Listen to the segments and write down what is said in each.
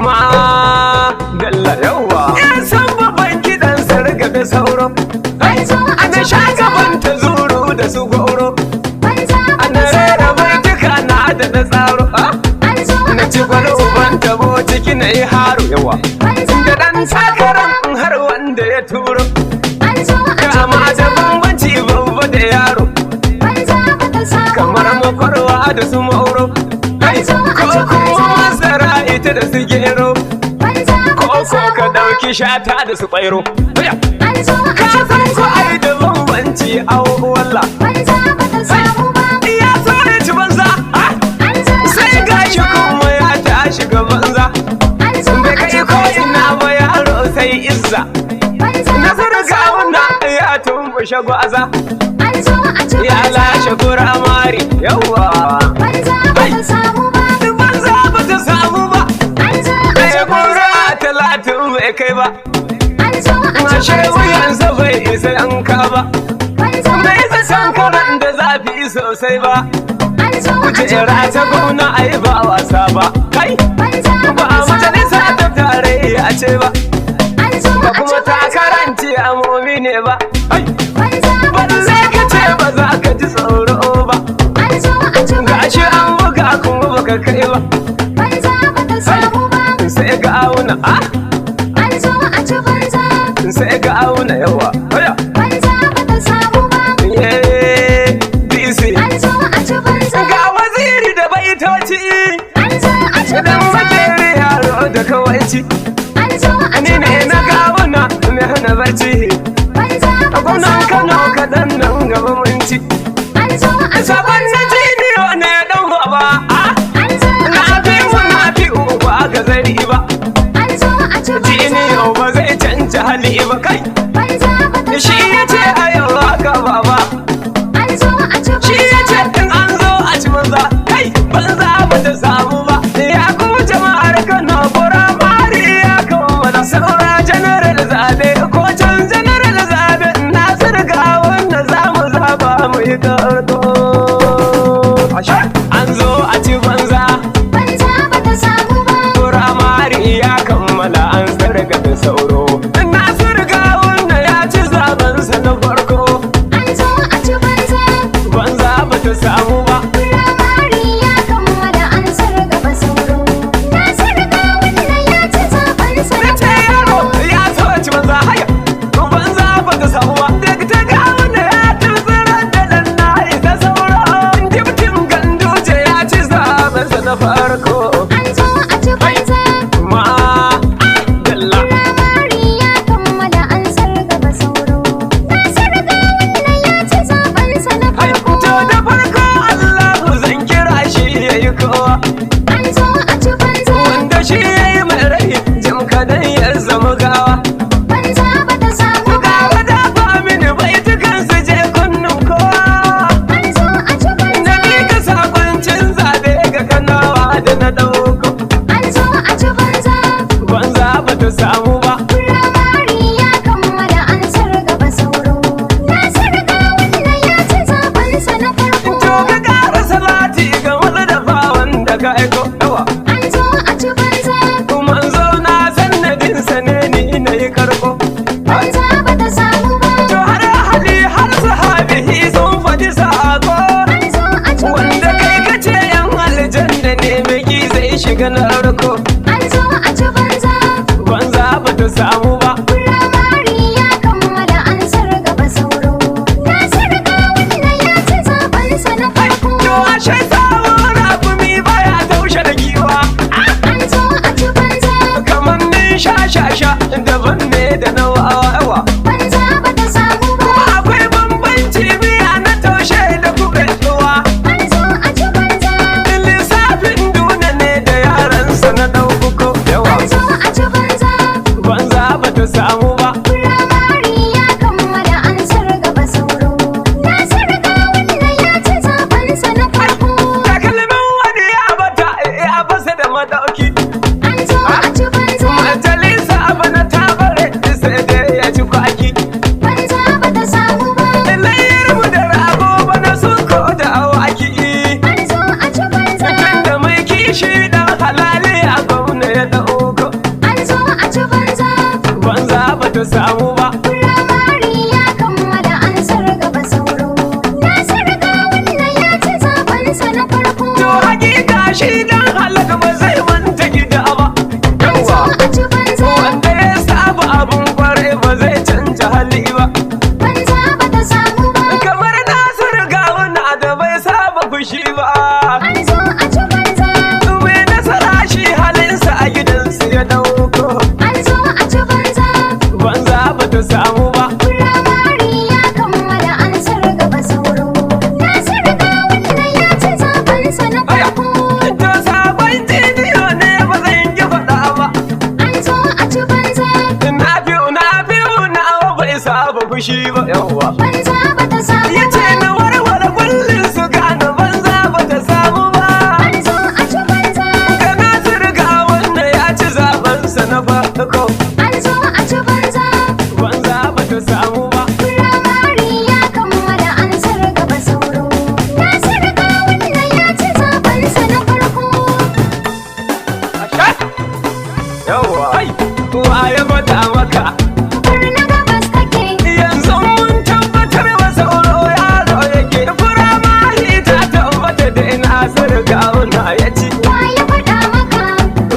Ma dalla yawa. Yan san babban kiɗan sarga da sauro. An zo a Ana ci sha banza. gaban ta zuru da su goro. Banza ba Ana ta rera samu ba. baituka na da na tsaro. Ah! An zo Na a ci ci gwalo banza. ban tabo ciki na yi haro yawa. Banza Da ba ɗan ta samu ba. takaran har wanda ya turo. An zo a ci Kama da banza. bambanci babba da yaro. Banza ba ta samu Kamar ba. makwarwa da su mauro. Kai, An zo a ko ci kuma banza. masara ita da su gero. Banza ba Ko ta ko samu ka ba. ɗauki shata da su ɓairo. Haya! An zo a Ka ci san ko banza. ai da bambanci a walla. Banza ba ta samu ba. Ya so ya ci banza, ah! An zo a Sai ci gashi banza. kuma ya tashi ga banza. An zo Bai a kai ci ko banza. ina ba yaro sai izza. Banza ba Nasiru ta samu gawuna ba. ya tumbushe gwaza. An zo a ci Ya banza. lashe firamare yawa. Banza ba ta samu ba. Banza ba ta samu ba. An zo a ci Bai banza. kura 30 bai kai ba. An zo a ci Ashe banza. wuyansa bai isa yanka ba. Banza ba Bai ta isa samu ba. karan da zafi sosai ba. An zo a ci Kujera ta banza. gwamna ai ba wasa ba. Kai Banza ba ba a ta samu majalisa ba. ta tarayya ce ba. An zo Ba a ci kuma banza. takaranci a momi ne ba. Ai, Banza ba ta balle samu ka ce ba. ba za ka ji tsoro ba. An zo a ci Gashi banza. an buga kuma baka kai ba. Banza ba ta samu ba. Sai ga auna, ah, An zo a ci banza. sai ga auna yawa. Haya. Banza ba ta samu ba. Yeah, DC. An zo a ci banza. Ga waziri da baitoci. An zo a ci Idan banza. makeri yaro da kawaici. An zo a Ni ci ne na banza. gawuna mai hana barci. Banza ba ta Gwamnan samu Kano ba. kaɗan nan gaba mun ci. An zo a ci Sabon na banza. jiniyo ne ɗan baba. Ah, An zo a na ci fi mu banza. na fi uba ga zari ba. An zo a ci banza. Jiniyo ba zai canja hali ba kai. Banza ba ta Shi samu ya ce ba. a yau haka baba. An zo a ci Shi ya ce banza. in an zo a ci banza. Kai banza ba ta samu ba. Ya ku jama'ar Kano firamare ya kammala. Saura general zabe ko can general zabe. Nasir ga wanda za mu zaba mu yi karko. An zo a ci banza. Banza ba ta samu ba. Firamare ya kammala an sarga da sauro. Nasir ga wanda ya ci zabensa na farko. An zo a ci banza. Banza ba ta samu ba. Firamare ya kammala an sargaba sauro. Nasir Gawuna ya ci zaɓensa Na na ce yaro farko. ya so ci banza haya. Banza ba ta samu ba. Daga ta ga wanda ya tunzura da ɗan na isa sauro. Dibtin ganduje ya ci zabensa na farko. An zo a ci banza. Ma dalla. Firamare ya kammala an sargaba sauro. Nasir Gawuna ya ci zaɓensa na Hai, farko. to da farko Allahu zan kira shi yayi kowa. An zo a ci banza. Wanda shi yayi mai rai jim kadan ya zama gawa. Banza ba ta samu ba. Ga wada mini baitukan su je kunnun kowa. An zo a ci Na banza. mika sakon cin zabe ga kanawa da na ɗauko. An zo a ci banza. Banza ba ta samu ba. Firamare ya kammala an sargaba sauro. Nasir Gawuna ya ci zaɓensa na farko. To ka ƙara salati ga wani dafa wanda ka aiko. Yawa. An zo a ci banza. Manzo na sannadinsa ne ni na yi karko. Banza ba ta samu ba. To har hali har sahabihi sun faɗi sako. An zo a ci Wanda banza. kai ka ce yan aljanna ne maki zai shiga narko. An zo a ci banza. Banza ba ta samu ba. Firamare ya kammala an sargaba sauro. Nasir Gawuna ya ci zaɓensa na farko. To ashe sawun rakumi baya taushe da giwa. An zo a ci banza. Kamar ni sha sha sha daban ne da na wawa. Banza ba ta samu ba. Kuma akwai bambanci miya na taushe da kuɓewa. An zo a ci banza. Lissafin duna ne da yaransa na ɗau. Shi dan halaka ba zai manta gida ba. An zo Yawwa. a ci banza. Wanda ya saba abun kwarai ba zai canja hali ba. Banza ba ta samu ba. Kamar Nasiru Gawuna da bai saba fushi ba. An zo a ci banza. Mai nasara shi halinsa a gidansu ya dauko. An zo a ci banza. Banza ba ta samu ba. Firamare ya kammala an gaba sauro. Nasiru Gawuna ya ci zaɓensa na farko. To sabon bidiyo ne ba zan ki faɗa ba. An zo a ci banza. Na fi'u na fi'u na bai saba fushi ba. Yawwa. Banza ba ta samu Ya ce ba. na warware kullum su gane banza ba ta samu ba. An zo a ci banza. Ga Nasiru Gawuna ya ci zaɓensa na farko. An zo a ci banza. Banza ba ta samu ba. Firamare ya kammala an gaba sauro. Nasiru Gawuna ya ci zaɓensa na farko. Yawwa. Ai, wa ya faɗa maka? Barna gabas kake. Yanzu mun tabbatar wa sauro yaro yake. Firamare ta tabbata da Nasiru Gawuna ya ci. Wa ya faɗa maka?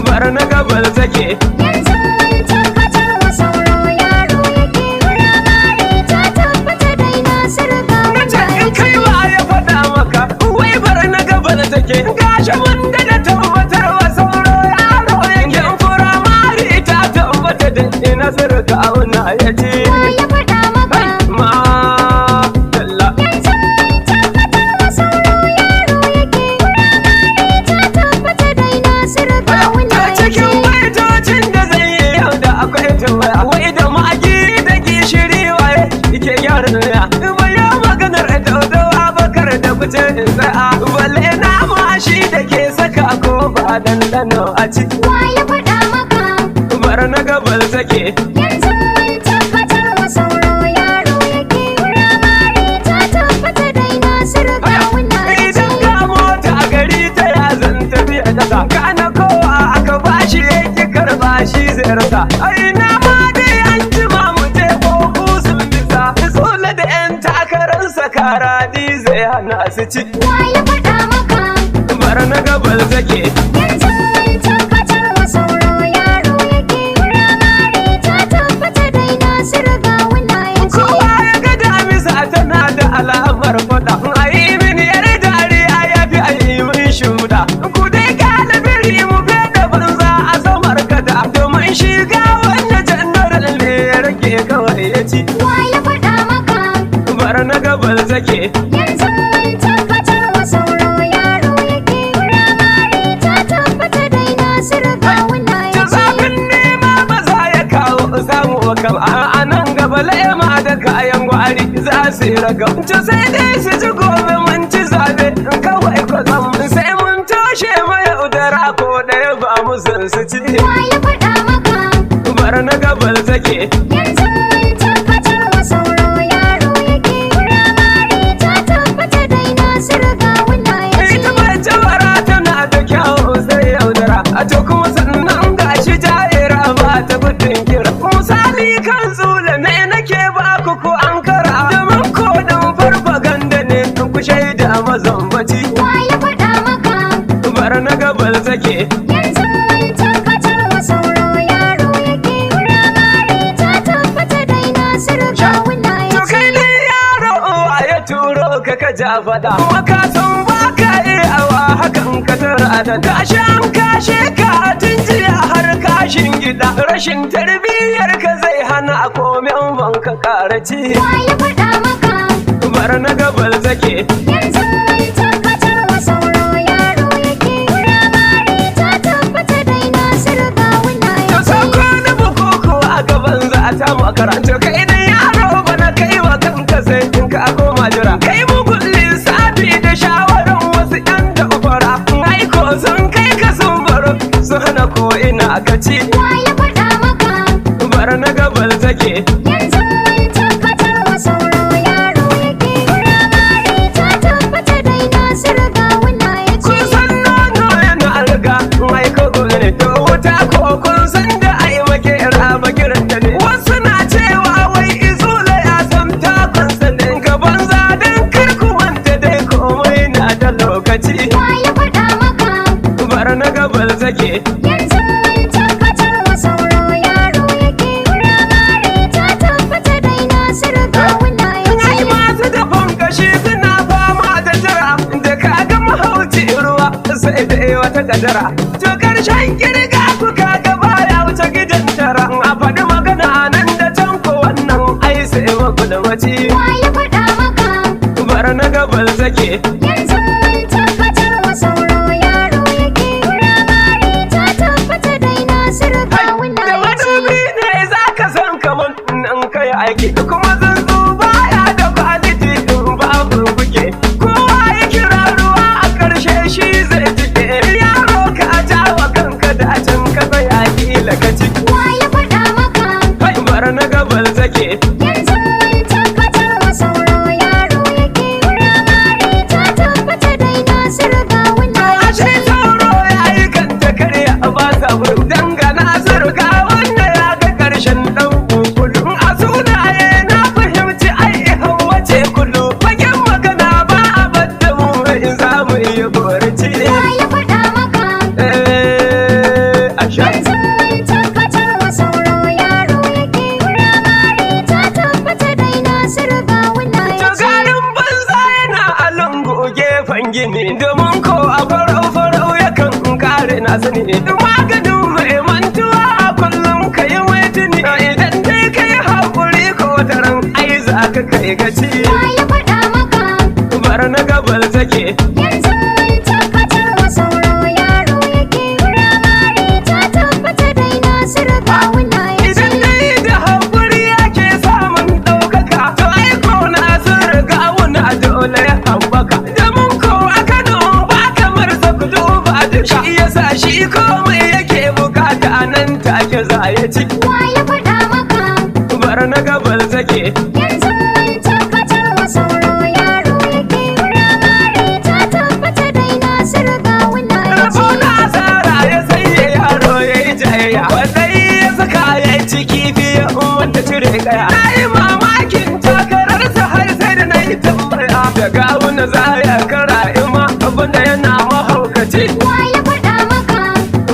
Bar na gabal take. Yanzu mun tabbatar wa sauro yaro yake. Firamare ta tabbata dai Nasiru Na Gawuna ce ya in ci. kai wa ya faɗa maka, wai bar na gabal take. Gashi mun da tabbatar wa sauro yaro yake. Firamare ta tabbata da Nasiru Gawuna ya ci. Wa ya faɗa maka? Ma dalla. Yanzu mun tabbatar wa sauro yaro yake. Firamare ta tabbata dai Nasiru Gawuna A ya ci. cikin baitocin da zai yi yau da akwai tambaya. Wai da magi da gishiri waye yake gyara duniya. Bayan maganar daudawa bakar da kuce in tsaya. Balle nama shi da ke saka ko ba dandano a ciki. Wa ya faɗa maka? Bar na gabal take. Yanzu mun tabbatar wa sauro yaro yake. Firamare ta tabbata dai Nasiru Gawuna ya ci. Idan ga mota a gari ta ya zan tafi a ƙasa. Kana kowa aka bashi yake karba shi zai rasa. Ai na ma dai an jima mu je ko sun bisa. Sule da 'yan takararsa karadi zai hana su ci. Wa ya faɗa maka? Bar na gabal take. Yanzu mun tabbatar wa sauro yaro yake. Firamare ta tabbata dai Nasiru Gawuna ya ci. Kowa ya ga damisa tana da alamar faɗa. A yi mini yar dariya ya fi a yi min shuɗa. Ku dai galibiri mu da banza a samar kada. Domin shiga wannan janaral ne ya rage kawai ya ci. Wa ya faɗa maka? Bar na gabal take. Yanzu mun tabbatar wa sauro yaro yake. Firamare ta tabbata dai Nasiru Gawuna Ta ya ci. zafin nema ba za ya kawo samu ba kam. A nan gaba lema da kayan gwari za su yi ragam. To sai dai su ci gobe mun ci zabe kawai kwatsam. Sai mun toshe mayaudara ko ɗaya ba mu san su ci. Wa ya faɗa maka? Bar na gabal take. Yanzu mun tabbatar wa sauro yaro yake. Firamare ta tabbata dai Nasiru Gawuna ya ci. Ita mace bara tana da kyau sai yaudara. A to kuma sannan gashi ja'ira ba ta gudun kira. Misali kan zula ne nake ba ku ko an kara. Domin ko dan farfaganda ne ku shaida mazambaci. Wa ya faɗa maka? Bar na gabal take. Yanzu mun tabbatar wa sauro yaro yake. Firamare ta tabbata dai Nasiru Gawuna To ya ci. kai ne yaro uwa ya turo ka ka ja faɗa. Kuma ka san ba ka iyawa hakan ka tara da gashi an kashe ka tun jiya har kashin gida. Rashin tarbiyyar ka zai hana komen banka karaci. Wa ya faɗa maka? Bar na gabal take. Yanzu mun tabbatar wa sauro yaro yake. Firamare ta tabbata dai Nasiru Gawuna To ya ci. sauko na bukuku a gaban za ta makaranta. Kai da yaro bana kai wa kanka sai in ka koma jira. Kai mugun lissafi da shawaran wasu 'yan da fara. Aiko sun kai ka sun baro su hana ko ina ka ci. Wa ya faɗa maka? Bar na gabal take. Yanzu mun tabbatar wa sauro yaro yake. Firamare ta tabbata dai Nasiru Gawuna ya ci. Kun san nono yana riga mai kogo ne. To wuta ko kun san da ai makera makiranta ne. Wasu na cewa wai izula ya san takunsa ne. Gaban zaden kar ku manta dai komai na da lokaci. Wa ya faɗa maka? gabal take. Yanzu mun tabbatar wa sauro yaro yake. Firamare ta tabbata dai Nasiru Gawuna ya Ai ci. masu dafan kashi suna fama da jira, da kaga mahauci ruwa sai da wata kadara. To karshen kirga ku kaga baya wuce gidan tara. A faɗi magana nan da can ko wannan ai sai magulmaci. Wa ya faɗa maka? Bar na gabal take. Yanzu mun tabbatar wa sauro yaro yake. Firamare ta tabbata dai Nasiru Gawuna Da ya ci. madubi ne za ka san kaman nan kai aiki, kuma tsuntsu baya da quality in babu buke. Kowa ya kira ruwa a ƙarshe shi zai jike. Yaro ka jawa kanka da can ka tsaya kila ka ci. Wa ya faɗa maka? Kai, bar na gabal take. Yanzu mun tabbatar wa sauro yaro yake. Firamare ta tabbata dai Nasiru Gawuna ya Ashe ci. sauro ya yi kanta karya ba sa buru. Dangana surga wanda ya ga ƙarshen ɗan kukulu. A sunaye na fahimci ai Hauwa ce kulu. Fagen magana ba a badda mu in za mu yi borci. Wa ya faɗa maka? Eh, ashe. Yanzu mun tabbatar wa sauro yaro yake. Firamare ta tabbata dai Nasiru Gawuna ya ci. Garin banza yana a lungu gefen gini, domin ko a farau farau yakan kare na sani. Maganin mai mantuwa a kullum ka yi mai tuni, idan dai ka yi haƙuri ko wataran ai za ka kai gaci. Wa ya faɗa maka? Bar na gabal take. Yanzu mun tabbatar wa sauro yaro yake. Firamare ta tabbata dai Nasiru Gawuna ya ci. Idan dai da haƙuri ake samun ɗaukaka, to ai ko sun riga wuna dole ya haɓaka. Domin ko a Kano ba kamar sa, ku duba duka. Shi yasa shi komai yake bukata nan take za ya ci. Wa ya faɗa maka? Bar na gabal take. Yanzu mun tabbatar wa sauro yaro yake. Firamare ta tabbata dai Nasiru Gawuna ya Rabo ci. na asara ya sanya yaro ya yi jayayya. Kwaɗayi ya saka ya ci kifi ya wanda cire kaya. Na yi mamakin takararsa har sai da na yi tambaya. Da gawuna za ya kara ima abinda yana mahaukaci. Wa ya faɗa maka?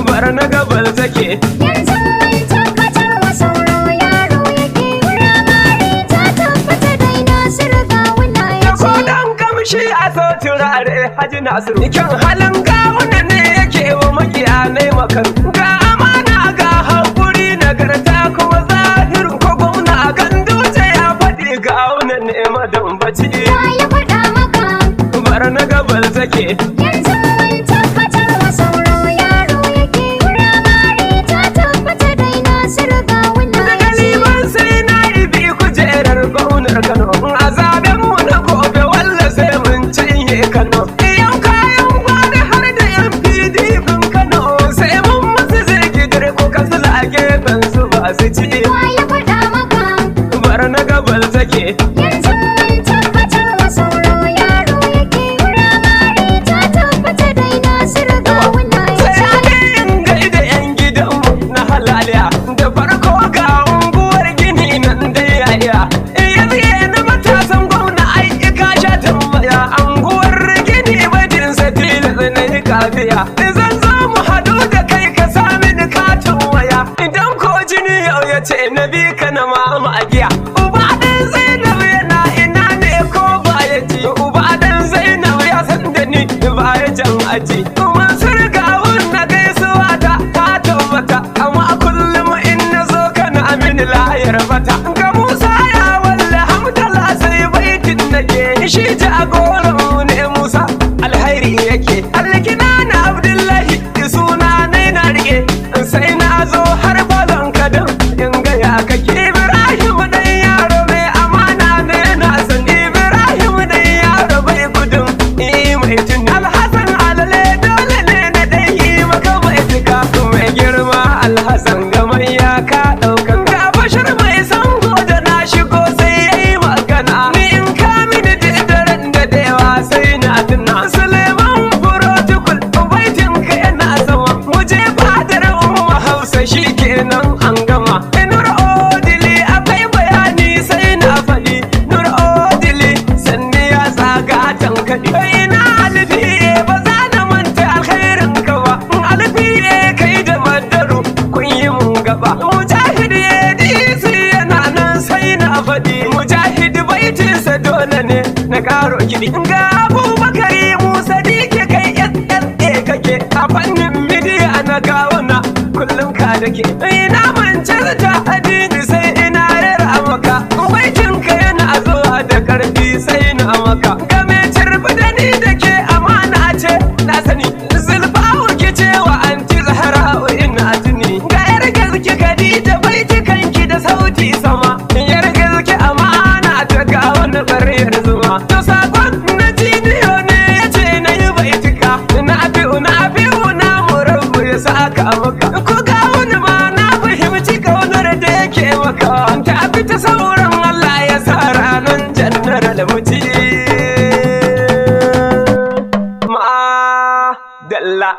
Bar na gabal take. Yanzu mun tabbatar wa sauro yaro yake. Firamare ta tabbata dai Nasiru Gawuna ya Da ko ci. dan kamshi a so turare Haji Nasiru. Kyan halin gawuna ne yake wa makiya na makan. Ga amana ga haƙuri nagarta kuma zahiru, ko gwamna kan dutse ya faɗi gawuna ne madambaci. Wa ya faɗa maka? Bar na gabal take. Yanzu mun tabbatar wa sauro yaro yake. Firamare ta tabbata dai Nasiru Gawuna Da ya ci. galiban sai na ibi kujerar gwamnar Kano. A zaben mu na gobe walla sai mun cinye Kano. Iyan kayan gwari har da yan PDP Kano. Sai mun musu zirgidar ko kasula a gefen su ba su ci. Wa ya faɗa maka? Bar na gabal take. Yanzu mun tabbatar wa sauro yaro yake. Firamare ta tabbata dai Nasiru Gawuna ya Sai ci. aka yin gaida yan gidanmu na halaliya. Da farko ga unguwar gini nan dai yaya. Yanzu na matasan gwamna ai ka sha tambaya. Unguwar gini bajin sa tilas na yi kafiya. Zan zo mu haɗu da kai ka sa mini katin waya. Idan ko jini yau ya ce na bi ka na mama a giya. Uba ɗan Zainab yana ina ne ko ba ya ji. Uba ɗan Zainab ya san da ni ba ya jan aji. Mansur gawun na gaisuwa ta ta tabbata. Amma kullum in na zo kana mini layar bata. Ga Musa ya walle hamdala sai baitin nake. Shi jagoran mu ne Musa alhairi yake. Alkina na Abdullahi suna ne na rike. Sai na zo har falon kadan in gaya kake. Ibrahim dan yaro mai amana ne na san Ibrahim dan yaro bai gudun i mai tuni. Alhassan alale dole ne na dan yi maka mai tuka mai girma Alhassan gamayya ka ɗaukan. Ga Bashir mai sango da na shigo sai ya yi magana. Ni in ka mini daren da dewa yaro kiɗi. Ga Abubakari Musa Dike, kai SSA kake a fannin media na Gawuna, kullum ka dake. Ina mance ta addini, sai ina rera maka baitin ka, yana zuwa da karfi, sai na maka game cirbi da ni da ke, amana ce na sani. Zulfawu ki cewa anti Zahra'u, ina tuni ga yar gaske Khadija, baitukanki da sauti sama, yar gaske amana ta ga wani bariyar zuma. To sakon na jiniyo ne ya ce na yi baituka na fi'u na fi'u na murabbu ya saka maka ko ga wani ma na fahimci kaunar da yake maka ta fi ta sauran. Allah ya sa ranar jannar muci ma dalla.